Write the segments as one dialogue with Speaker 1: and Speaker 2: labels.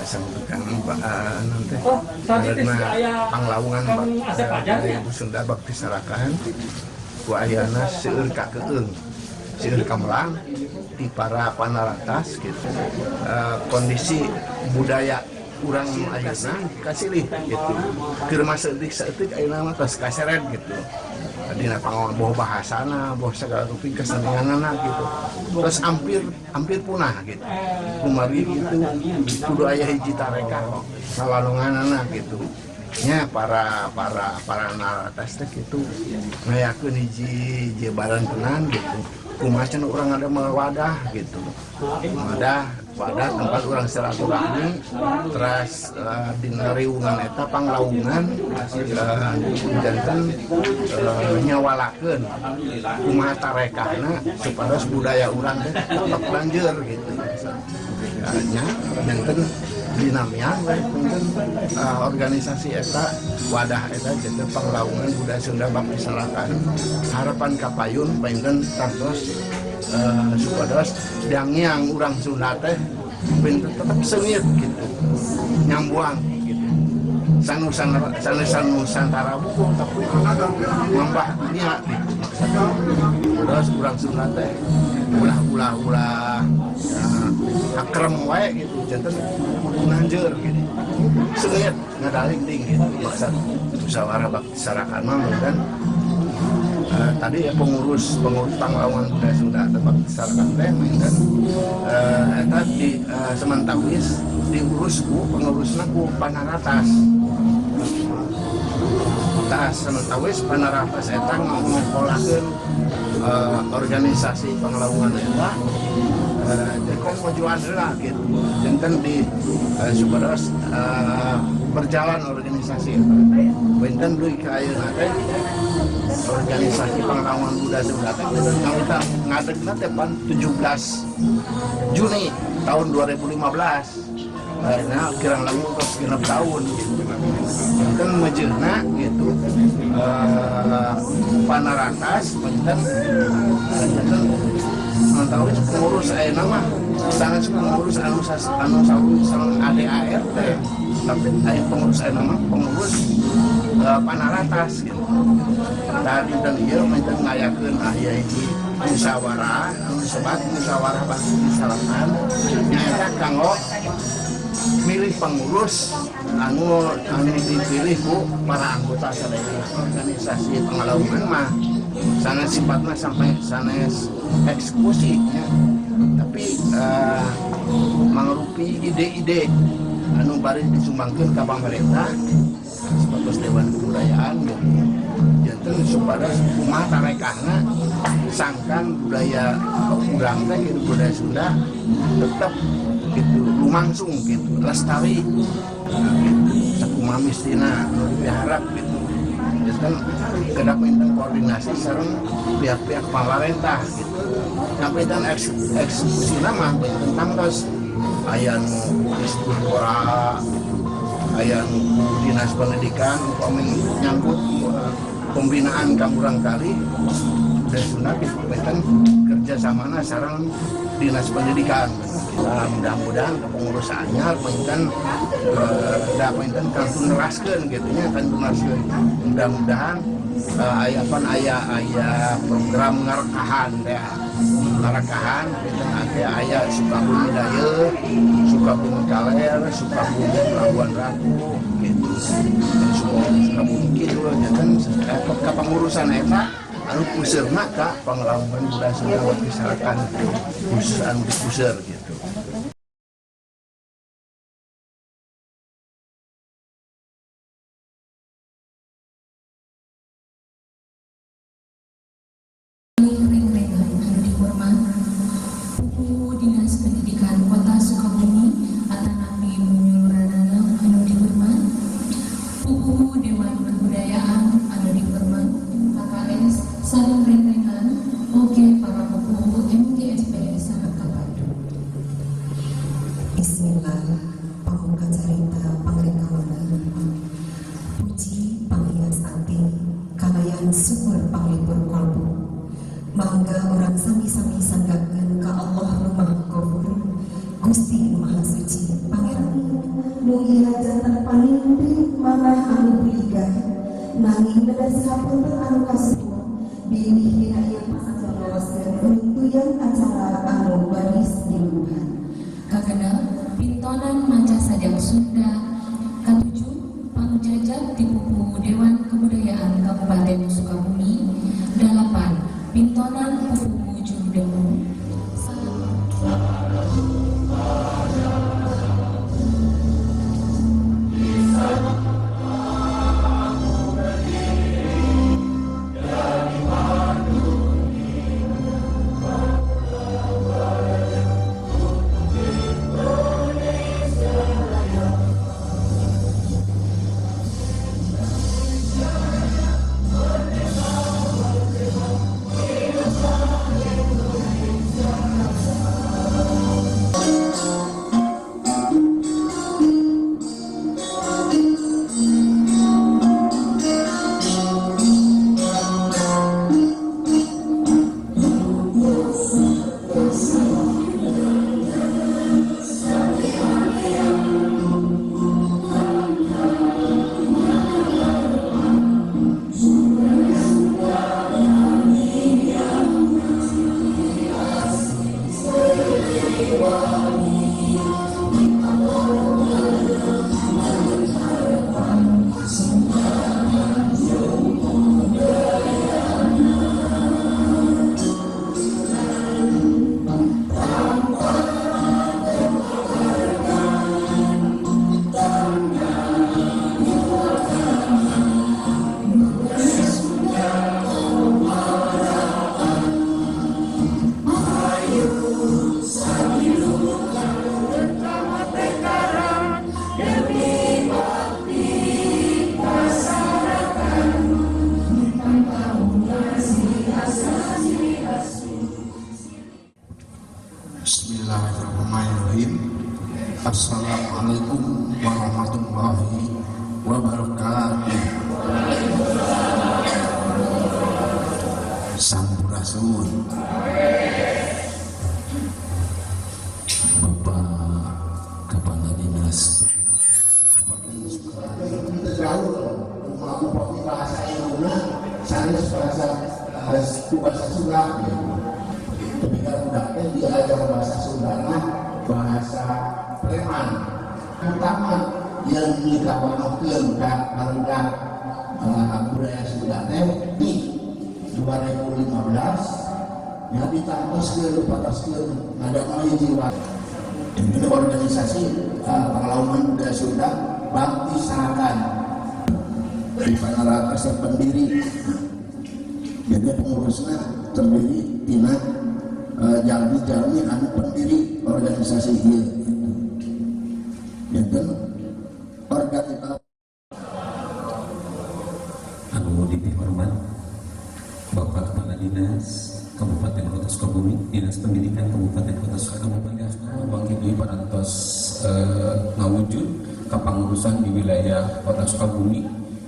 Speaker 1: Sang tukang nanti karena Panglawungan budaya Sunda Bakti Sarakan ku ayana seueur kakeung seueur kamelang di para panaratas gitu. Kondisi budaya urang ayeuna kasilih gitu. Keur saeutik saeutik ayeuna mah tos kaseret gitu. Dina pangawang boh bahasana, boh segala rupi kesenianana gitu. Terus hampir hampir punah gitu. Kumargi gitu kudu aya hiji tarekah salalonganana gitu. Nya para para para naratas teh gitu ngayakeun hiji jebaran tenan gitu. Kumaha cenah urang ada wadah gitu. Wadah wadah tempat urang silaturahmi teras dina riungan eta panglawungan janten nyawalakeun kumaha tarekahna supados budaya urang teh tetep lanjeur gitu. Nya janten dinamian we punten organisasi eta wadah eta janten Panglawungan Budaya Sunda Bakti Sarakan. Harapan kapayun panginten tangtos supados dangiang urang Sunda teh pinten tetep seungit gitu, nyambuang gitu. Sanusan Nusantara buku tapi ngambah dunia gitu. Terus urang Sunda teh ulah ulah ulah akrem wae gitu, janten kudu nanjeur gitu. Seungit ngadaling ding gitu maksud musyawarah bakti sarakan mah kan. Tadi ya pengurus pengurus Panglawungan Budaya Sunda atau Bakti Sarakan teh dan eta di sementawis diurus ku pengurusna ku panaratas. Tah sementawis panaratas eta ngokolakeun organisasi Panglawungan eta janten majuan heula gitu. Janten di supados berjalan organisasi eta. Benten dugi ka ayeuna teh organisasi Panglawungan Budaya Sunda teh ngawitan ngadegna teh pan 17 Juni tahun 2015. Nah, kirang langkung tos 6 tahun gitu. Janten mejeuna gitu panaratas benten janten mantawis pengurus ayeuna mah sanes pengurus anu anu sareng ADART, tapi aya pengurus ayeuna mah pengurus panaratas gitu. Tah dinten ieu menten ngayakeun aya hiji musyawarah anu disebat musyawarah bakti salapan nyaeta kanggo milih pengurus anu anu dipilih ku para anggota sadaya. Organisasi Panglawungan mah sanes sifatna sampai sanes eksekusi nya, tapi mangrupi ide-ide anu bari disumbangkeun ka pamarentah sebagai Dewan Kebudayaan gitu. Janten supados kumaha tarekahna sangkan budaya urang teh gitu, budaya Sunda tetep gitu lumangsung gitu, lestari gitu, sakumaha mistina anu diharap gitu. Janten kedah pinten koordinasi sareng pihak-pihak pamarentah gitu. Nah, pinten eksekusi mah pinten tangtos aya nu Disdukpora, aya nu Dinas Pendidikan upami nyangkut pembinaan ka murangkalih budaya Sunda gitu, pinten kerjasamana sareng Dinas Pendidikan. Nah, mudah-mudahan kepengurusan anyar pinten da pinten kantun neraskeun gitu nya, kantun neraskeun. Mudah-mudahan aya pan aya aya program ngarekahan teh. Ngarekahan pinten aya aya Sukabumi Dayeuh, Sukabumi Kaler, Sukabumi Pelabuhan Ratu gitu. Sukabumi Kidul janten kepengurusan eta anu puseurna ka Panglawungan Budaya Sunda Bakti Sarakan khusus anu dipuseur gitu.
Speaker 2: Reng-rengan anu dihormat Pupuhu Dinas Pendidikan Kota Sukabumi atanapi munyuluranana anu dihormat, Pupuhu Dewan Kebudayaan anu dihormat, KKS sareng reng-rengan oge para pupuhu MTSP sareng kapadu.
Speaker 3: Bismillah, pamuka carita pangrekawana. Puji panghias ati, kalayan syukur panglipur kolbu. Mangga urang sami-sami sanggakeun ka Allah Nu Maha Ghafur, Gusti Nu Maha Suci, Pangeran. Leres hapunten anu kasuhun bilih dina ieu masa loloskeun runtuyan acara anu baris diluhan.
Speaker 2: Kagenep, pintonan maca sajak Sunda. Katujuh, pangjajab di Pupu Dewan Kebudayaan Kabupaten Sukabumi. 8, pintonan Pupu Juru Demu.
Speaker 1: Bismillahirrahmanirrahim. Assalamualaikum warahmatullahi wabarakatuh. Sampurasun. Bapak Kepala Dinas bahasa Indonesia, sanes bahasa Sunda. Tapi kalau udah diajar bahasa Sunda, bahasa preman. Pertama yang dikawanokeun ka barudak budaya Sunda teh di 2015 ya ditangkoskeun dipatoskeun ngadamel jiwa. Ini organisasi Panglauman Budaya Sunda Bakti Sarakan di Panarasa pendiri. Jadi pengurusnya terdiri tina jalmi-jalmi anu pendiri organisasi ieu. Janten organisasi
Speaker 4: anu dihormat Bapak Kepala Dinas Kabupaten Kota Sukabumi, Dinas Pendidikan Kabupaten Kota Sukabumi, Bang Kidui parantos ngawujud kapangurusan di wilayah Kota Sukabumi.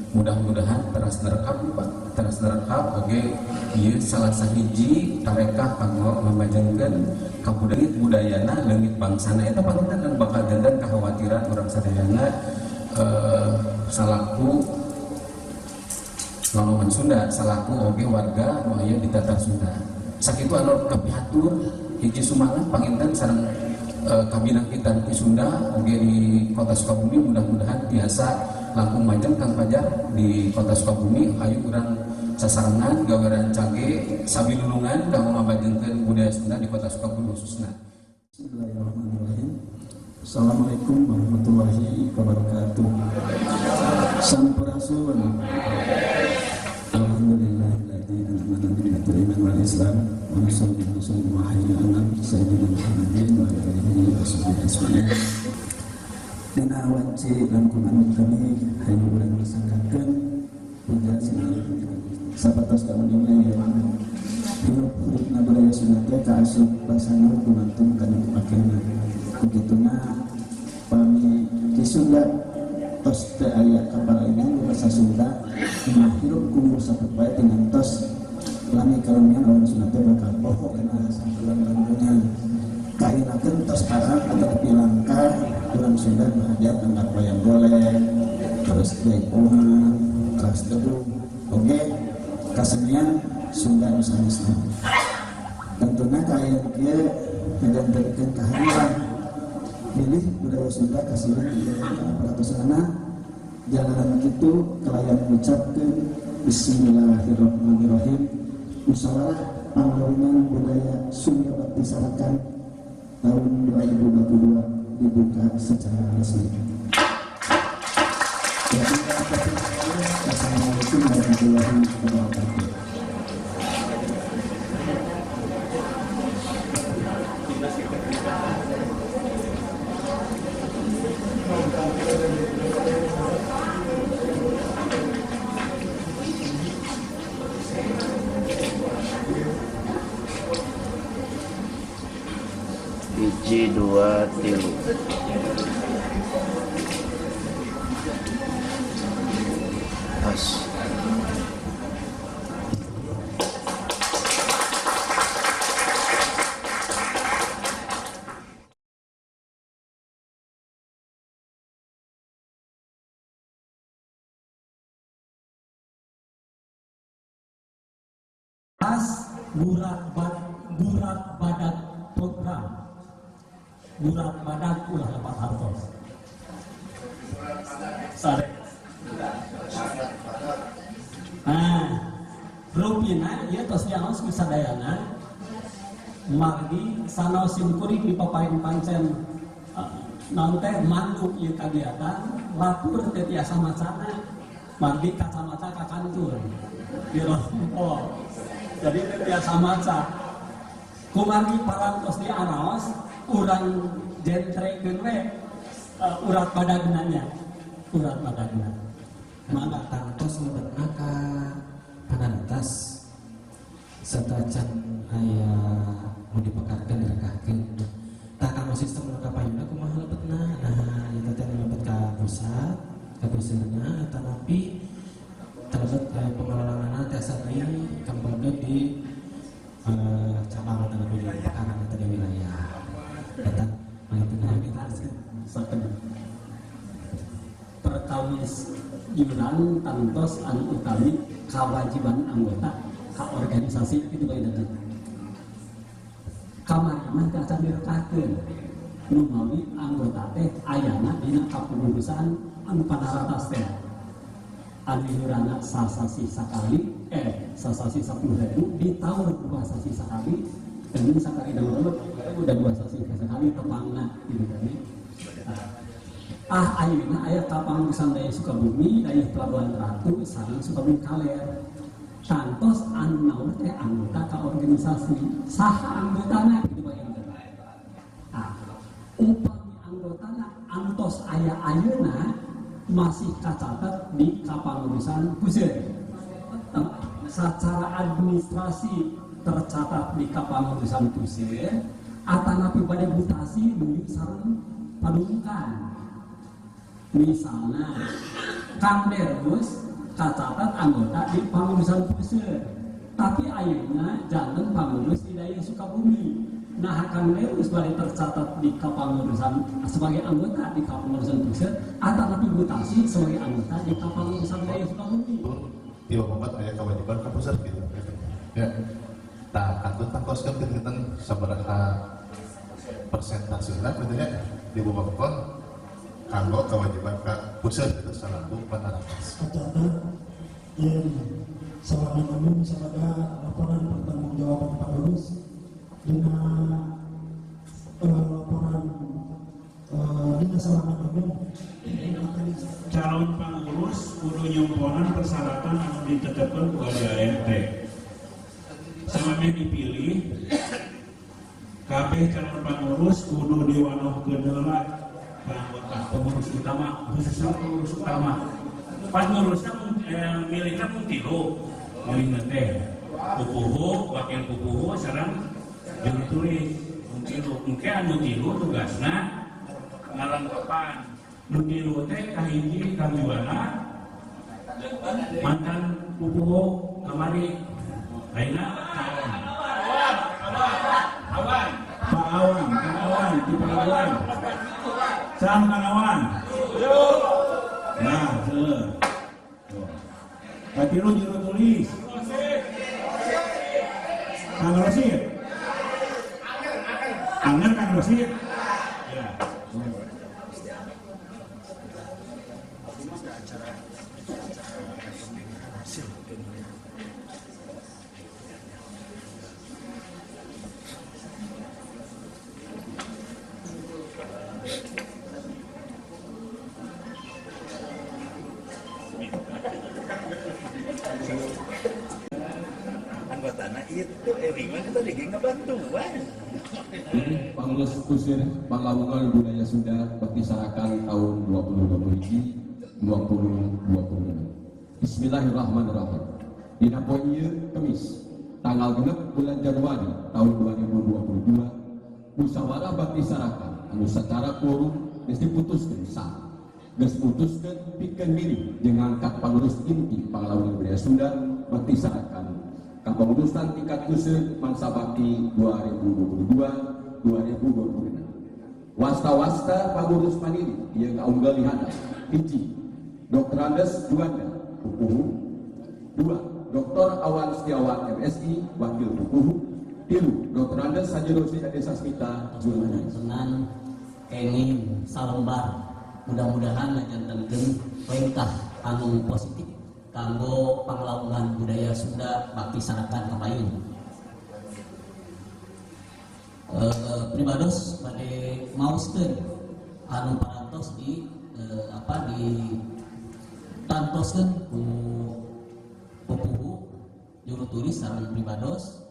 Speaker 4: Mudah-mudahan teras nerekap Pak, teras nerekap oge ieu salah sahiji tarekah kanggo ngamajengkeun kabudayaan budayana leungit bangsana eta panginten anu bakal janten kekhawatiran urang sadayana salaku Loloman Sunda, salaku oge warga nu aya di Tatar Sunda. Sakitu anu kapihatur hiji sumangat panginten sareng kabinang kita di Sunda oge di Kota Sukabumi mudah-mudahan biasa langkung majeng Kang Fajar di Kota Sukabumi. Ayo urang sasarengan gawe rancage sabilulungan kanggo ngabajengkeun budaya Sunda di Kota Sukabumi khususna.
Speaker 5: Bismillahirrahmanirrahim. Assalamualaikum warahmatullahi wabarakatuh. Sampurasun. Alhamdulillahilladzi an'ama bi iman wal Islam wa nusalli wa nusallimu ala anam sayyidina Muhammadin wa ala alihi wa sahbihi ajmain. Dina wanci langkung anu kami hayu urang sangkakeun puja sinareng sapatos kamuninga ieu hirup hurufna budaya Sunda teh kaasup basana gumantung kana dipakena. Begituna pami di Sunda tos teu aya kapalainan bahasa Sunda mah hirup kumpul sapopoe dengan tos lami kalamian orang Sunda teh bakal poho kana langkungan kainakeun tos arang atau langka urang Sunda nu hajat anggap wayang golek terus jaipongan kelas debu Oke, kasenian Sunda nu sanesna. Tentuna kaayaan kieu ngajantenkeun kaharuan bilih budaya Sunda kasilih di peratusanana jalanan kitu kalayan ngucapkeun bismillahirrahmanirrahim. Musyawarah Panglawungan Budaya Sunda Bakti Sarakan tahun 2022 dibuka secara resmi. Assalamualaikum warahmatullahi wabarakatuh.
Speaker 6: Hiji, dua, tilu. Pas.
Speaker 7: Pas burat badat program. Burat badat ulah lepat hartos. Sare. Nah, rupina ieu tos diaos ku sadayana margi sanaos simkuring di paparin pancen naon teh manduk ieu kagiatan lapur teh tiasa macana margi kacamata ka kantur dirompol. Jadi teh tiasa maca. Kumargi parantos diaraos urang jentrekeun we urat badagna nya. Urat badagna.
Speaker 8: Mangga tangtos lebetna ka panantas satacan aya nu dipekarkeun direkahkeun. Tah kanggo sistem nu kapayuna kumaha lebetna? Nah, ieu teh lebet ka pusat, ka puseurna atanapi terlebet pengelolaanna tiasa dikembangkeun di cabang atau di pekaran atau di wilayah. Eta
Speaker 7: mangga perkawis iuran tangtos anu utami kewajiban anggota ka organisasi itu bae datang. Kamari mah teh acan direkakeun numawi anggota teh ayana dina kapengurusan anu panaratas teh. Anu iuranna sasasi sakali sasasi 10.000 ditaur 2 sasi sakali dan sakali daun udah 2 sasi sekali tepangna gitu kan. Ah ayeuna aya kapangurusan daya Sukabumi, daya Pelabuhan Ratu, sareng Sukabumi Kaler. Tangtos anu naur teh anggota ka organisasi. Saha anggotana kitu bae. Ah, upami anggotana anu tos aya ayeuna masih kacatet di kapangurusan pusat. Secara administrasi tercatat di kapangurusan pusat, atanapi bade mutasi nuju sareng padumukan. Misalnya Kang Derus kacatat anggota di pangurusan pusat, tapi ayeuna janten pangurus di daerah Sukabumi. Nah, Kang Derus bade tercatat di kapangurusan sebagai anggota di kapangurusan pusat atanapi mutasi sebagai anggota di kapangurusan daerah Sukabumi.
Speaker 9: Tiba obat aya kewajiban ka pusat gitu. Ya. Tah kantun tangkoskeun kinten sabaraha persentasena kitu nya di bawah kanggo kewajiban ka pusat itu salaku panaratas.
Speaker 10: Catat yang selama umum sebagai laporan pertanggungjawaban pengurus dina laporan dina selama umum
Speaker 11: calon pengurus kudu nyumponan persyaratan anu ditetapkeun ku ADART. Samemeh dipilih kabeh calon pengurus kudu diwanohkeun heula anggota pengurus utama, khususnya pengurus utama. Pas ngurusnya miliknya mung tilu, milihna teh pupuhu, wakil pupuhu, sareng juru tulis mung tilu. Engke anu tilu tugasna ngalengkepan. Nu tilu teh kahiji Kang Juwana mantan pupuhu kamari. Ayeuna Awan. Pak Awan, Kang Awan di Pelabuhan. Salam Kang Awan. Nah, seueur. Katilu juru tulis? Kang Rosid. Anger Kang Rosid. Ya.
Speaker 6: Anggotana itu Erima kita lagi ngebantuan.
Speaker 4: Ini pangurus kusir Panglawungan Budaya Sunda Bakti Sarakan tahun 2021 2026. Bismillahirrahmanirrahim. Dina poe ieu Kemis tanggal 6 bulan Januari tahun 2022 musyawarah Bakti Sarakan anu secara quorum geus diputuskeun sah. Geus mutuskeun pikeun milih jeung ngangkat pangurus inti Panglawungan Budaya Sunda Bakti Sarakan kapengurusan tingkat kusir mangsa bakti 2022 2026. Wasta-wasta pangurus panili ieu kaunggal di handap. 1. Dr. Andes Juanda Pupuhu. 2. Dr. Awan Setiawan MSI Wakil Pupuhu. 3. Dr. Andes Haji Rosi Ade Sasmita Juru Tulis.
Speaker 7: Senang kenging salembar, mudah-mudahan ngajantenkeun lengkah anu positif kanggo panglawungan budaya Sunda Bakti Sarakan kapayun. Pribados bade maoskeun anu parantos di apa di tantoskeun ku pupuhu juru tulis sareng pribados.